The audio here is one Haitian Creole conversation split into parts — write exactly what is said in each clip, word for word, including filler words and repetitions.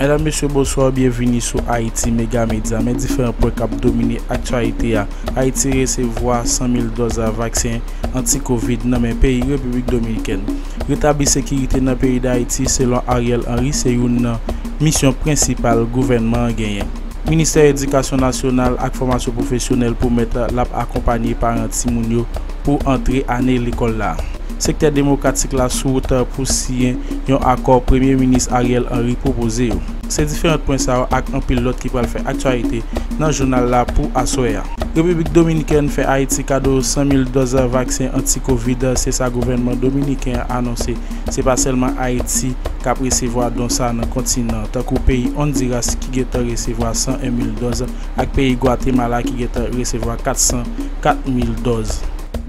Medam, mesye, bonswa, byenvini sou Haiti Mega Media. Men diferan pwen k ap domine aktyalite a. Ayiti resevwa san mil dòz vaksen anti-kovid nan men peyi Repiblik Dominikèn. Retabli sekirite nan peyi Dayiti, selon Ariel Henry, se youn nan misyon prensipal gouvènman an genyen. Ministè Edikasyon Nasyonal ak Fòmasyon Pwofesyonèl pwomèt l ap akonpanye paran timoun yo pou antre ane lekòl la. Sektè demokratik la sou wout pou siyen yon akò Premye Minis Ariel Henry pwopoze yo. Se diferan pwen sa yo ak anpil lòt ki pral fè aktyalite nan jounal la pou aswè a. Repiblik Dominikèn fè Ayiti kado san mil dòz vaksen anti-kovid, se sa gouvènman dominiken an anonse. Se pa sèlman Ayiti k ap resevwa don sa nan kontinan, tankou peyi Honduras ki gentan resevwa san en mil dòz, ak peyi Gwatemala ki gentan resevwa kat san kat mil dòz.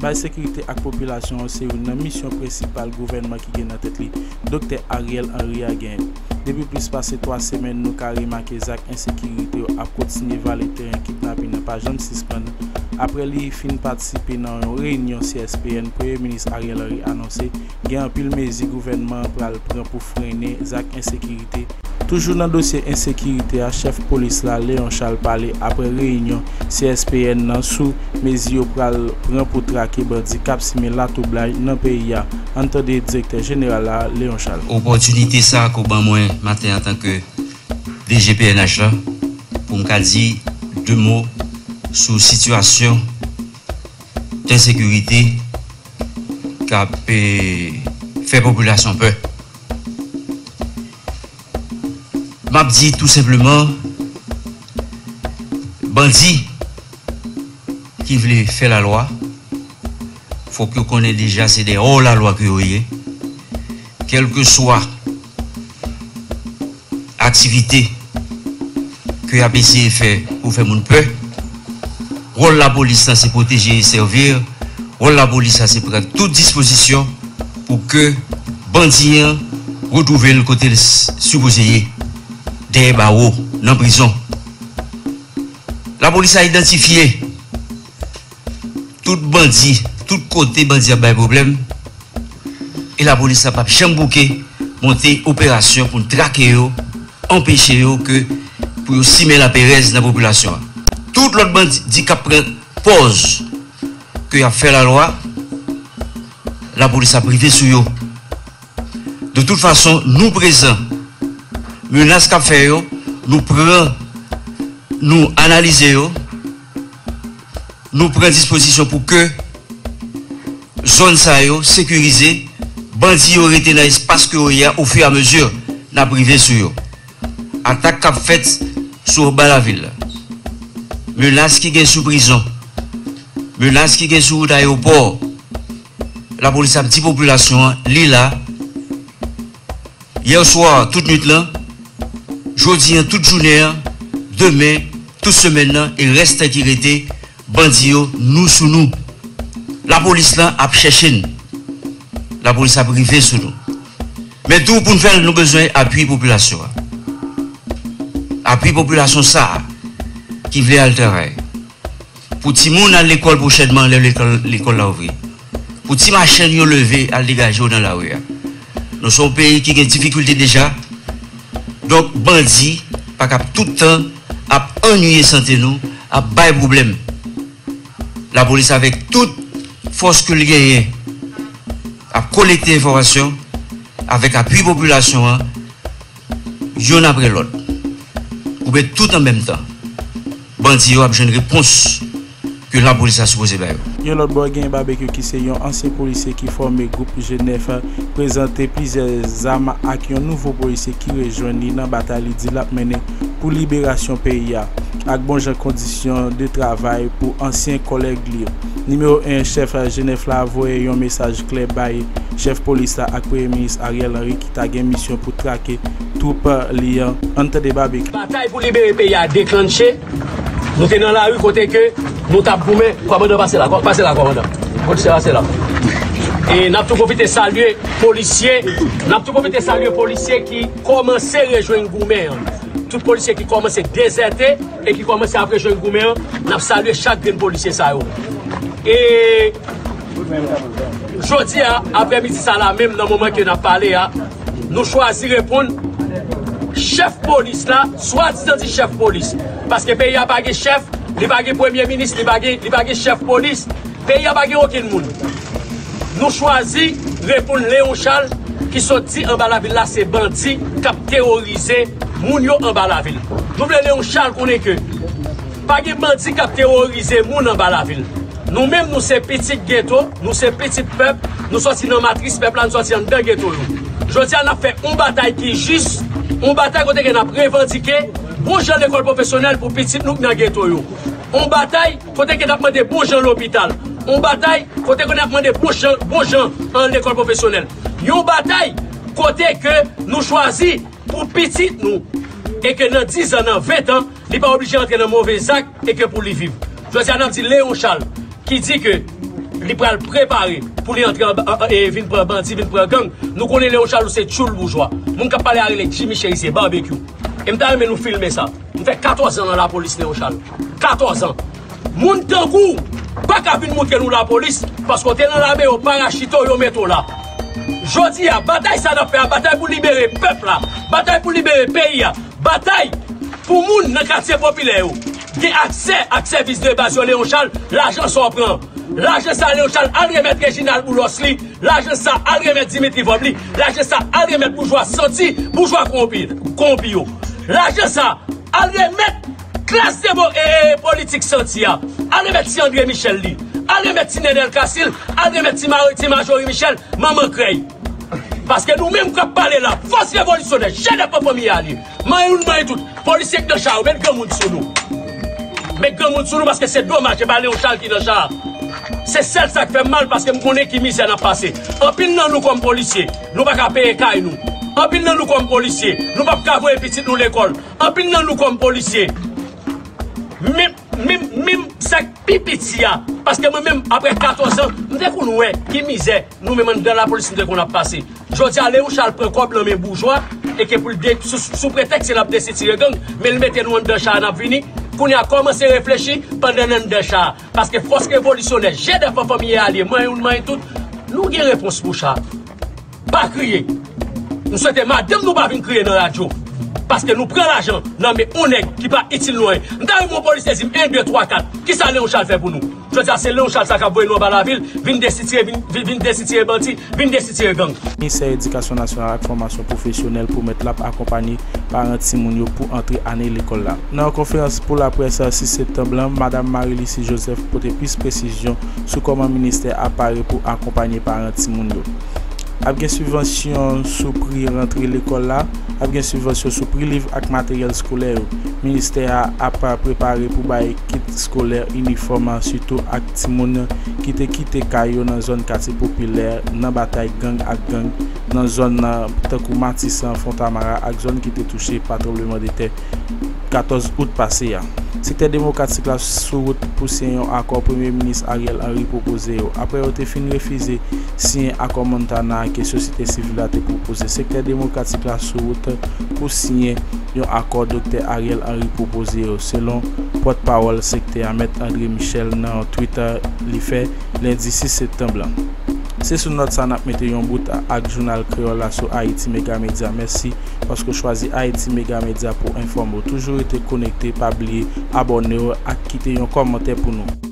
Bay sekirite ak popilasyon an se youn nan misyon prensipal gouvènman ki gen nan tèt li, Doktè Ariel Henry a genyen. Depi plis pase twa semèn, nou ka remake zak ensekirite yo ap kontinye vale teren, kidnapin nan pa janm sispann. Apre li fin patisipe nan yon reyinyon C S P N, Premye Minis Ariel Henry anonse gen anpil mezi gouvènman an pral pran pou frennen zak ensekirite. Toujou nan dosye ensekirite a, chèf polis la, Léon Charles, pale apre reyinyon C S P N nan sou mezi yo pral pran pou trake bandi k ap simen latwoublay nan peyi a. Ann tande direktè jeneral la, Léon Charles. Opòtinite sa a ke w ban mwen maten an antanke D G P N H la, pou m ka di de mo sou sitiyasyon d ensekirite k ap, eh, fè popilasyon pè. M ap di tou senpleman, bandi ki vle fè lalwa, fòk yo konnen deja se de hors la loi ke yo ye. Kèlkeswa aktivite ke y ap eseye fè pou fè moun pè, wòl lapolis la se pwoteje e sèvi. Wòl lapolis la se pran tout dispozisyon pou ke bandi an retwouve l kote l s-, sipoze ye, dèyè bawo, nan prizon. Lapolis la idantifye tout bandi, tout kote bandi ap bay pwoblèm, e lapolis la p ap janm bouke monte operasyon pou n trake yo, anpeche yo ke pou yo simen laperèz nan popilasyon an. Tout lòt bandi k ap pran pòz ke y ap fè lalwa, lapolis ap rive sou yo. De tout fason, nou prezan. Menas k ap fè yo, nou pran, nou analize yo, nou pran dispozisyon pou ke zòn sa yo sekirize, bandi yo rete nan espas ke yo ye a, ofiramezu n ap rive sou yo. Atak k ap fèt sou anba lavil la, menas ki gen sou prizon, menas ki gen sou wout ayewopò, lapolis ap di popilasyon an, li la. Yèswa, tout nwit lan, jodi an, tout jounen an, demen, tout semèn nan, e rès tan ki rete, bandi yo, nou sou nou. Lapolis lan ap chèche n. Lapolis ap rive sou nou. Men tou, pou n fè l, nou bezwen apui popilasyon an. Apui popilasyon sa a ki vle al travay. Pou timoun al lekòl pwochènman lè lekòl, lekòl la ouvri. Pou ti machann yo leve al degaje yo nan lari a. Nou se yon peyi ki gen difikilte deja. Donk, bandi pa ka ap tout tan ap annuiye sante nou, ap bay pwoblèm. Lapolis avèk tout fòs ke l genyen ap kolekte enfòmasyon avèk apui popilasyon an, youn apre lòt, oubyen tout an menm tan, bandi yo ap jwenn repons ke lapolis la sipoze ba yo. Yon lòt bò, gen Babekyou ki se yon ansyen polisye ki fòme gwoup G nèf, prezante plizyè zam ak yon nouvo polisye ki rejwenn li nan batay li di l ap mennen pou liberasyon peyi a, ak bon jan kondisyon de travay pou ansyen kòlèg li yo. Nimewo en chèf G nèf la voye yon mesaj klè bay chèf polis la ak Premye Minis Ariel Henry ki ta gen misyon pou trake twoup li an. Ann tande Babekyou. Batay pou libere peyi a deklanche. Nou te nan lari kote ke nou t ap goumen. Kòmandan, pase la, kò-, pase la, kòmandan. Polisye, pase la. E n ap tou pwofite salye polisye, n ap tou pwofite salye polisye ki kòmanse rejwenn goumen an. Tout polisye ki kòmanse dezète e ki kòmanse ap rejwenn goumen an, n ap salye chak grenn polisye sa yo. E jodi a, aprèmidi sa la menm, nan moman ke n ap pale a, nou chwazi reponn Chèf polis la, swadizan di chèf polis, paske peyi a pa gen chèf, li pa gen premye minis, li pa gen, li pa gen chèf polis, peyi a pa gen okenn moun. Nou chwazi reponn Leon Charles ki sot di anba lavil la se bandi k ap teworize moun yo anba lavil. Nou vle Leon Charles konnen ke pa gen bandi k ap teworize moun anba lavil. Nou menm, nou se pitit geto, nou se pitit pèp, nou sòti nan matris pèp la, nou sòti anndan geto yo. Jodi a, n ap fè yon batay ki jis, yon batay kote ke n ap revandike bon jan lekòl pwofesyonèl pou pitit nou k nan geto yo. Yon batay kote ke n ap mande bon jan lopital. Yon batay kote ke n ap mande bon jan, bon jan an lekòl pwofesyonèl. Yon batay kote ke nou chwazi pou pitit nou, e ke nan diz an, nan ven an, li pa oblije antre nan move zak e ke pou li viv. Jodi a, n ap di Leon Charles ki di ke li pral prepare pou li antre anba, an, an, e vin pran bandi, vin pran gang. Nou konnen Leon Charles ou se tchoul boujwa. Moun k ap pale a rele Jimmy Cherizier, Barbecue. E m ta renmen nou filme sa. M fè katòz an nan lapolis, Leon Charles. Katòz an. Moun tankou w pa ka vin moutre nou lapolis, paske w te nan lame, yo parachite w, yo mete w la. Jodi a, batay sa n ap fè a, batay pou libere pèp la, batay pou libere peyi a, batay pou moun nan katye popilè yo gen aksè ak sèvis de baz yo, Leon Charles, lajan sa w pran. Lajan sa, Leon Charles, al remèt Reginald Boulos li, lajan sa, al remèt Dimitri Vorbe li, lajan sa, al remèt boujwa santi, boujwa kowonpi, kowonpi yo. Lajan sa, al remèt klas demo, e, e, politik santi a. Al remèt ti André Michel li. Al remèt ti Nenel Casil. Al remèt ti Mari, ti Majorie Michel, manman krèy. Paske nou menm k ap pale la, fòs revolisyonè, chèf de fanmi a li. Manyen youn, manyen tout. Polisye k nan cha yo, met granmoun sou nou. Met granmoun sou nou paske se domaj, se pa Leon Charles ki nan cha a. Se sèl sa k fè m mal paske m konnen ki mizè n ap pase. Anpil nan nou kòm polisye, nou pa ka peye kay nou. Anpil nan nou kòm polisye, nou p ap ka voye pitit nou lekòl. Anpil nan nou kòm polisye, menm, menm, menm sa k pi piti a, paske mwen menm, apre katòz an, m te konn wè ki mizè nou menm anndan lapolis nou te konn ap pase. Jodi a, Leon Charles pran kòb nan men boujwa, e ke pou l de-, sou, sou pretèks se l ap desitire gang, men l mete nou anndan cha a, n ap vini. Kounye a, kòmanse reflechi pandan n anndan cha a. Paske fòs revolisyonè, G D F an fanmi e alye, manyen youn, manyen tout, nou gen repons pou cha. Pa kriye. M swete madanm nou pa vin kriye nan radyo. Paske nou pran lajan nan men yon nèg ki pa itil nou anyen. M ta renmen yon polisye di m en, de, twa, kat. Kisa Leon Charles fè pou nou? Jodi a, se Leon Charles sa k ap voye nou anba lavil, vin desitire, vin, vin, vin desitire bandi, vin desitire gang. Ministè Edikasyon Nasyonal ak Fòmasyon Pwofesyonèl pwomèt l ap akonpaye paran timoun yo pou antre ane lekòl la. Nan yon konferans pou laprès sis septanm lan, Madam Marie Lucie Joseph pote plis presizyon sou kòman ministè a pare pou akonpaye paran timoun yo. Ap gen sibvansyon sou pri rantre lekòl la, ap gen sibvansyon sou pri liv ak materyèl eskolè yo. Ministè a ap prepare pou bay kit eskolè, inifòm, sitou ak timoun ki te kite kay yo nan zòn katye popilè nan batay gang ak gang, nan zòn tankou Matisan, Fontamara ak zòn ki te touche pa tranblemanntè katòz out pase a. Sektè Demokratik la sou wout pou siyen yon akò Premye Minis Ariel Henry pwopoze yo. Apre yo te fin refize siyen akò Montana ke sosyete sivil la te pwopoze, Sektè Demokratik la sou wout pou siyen yon akò Doktè Ariel Henry pwopoze yo, selon pòtpawòl sektè a, Mèt André Michel, nan yon tweet li fè lendi sis septanm lan. Se sou nòt sa n ap mete yon bout ak jounal kreyòl la sou Haiti Mega Media. Mèsi paske w chwazi Haiti Mega Media pou w enfòme w. Toujou rete konekte, pa bliye abòne w ak kite yon kòmantè pou nou.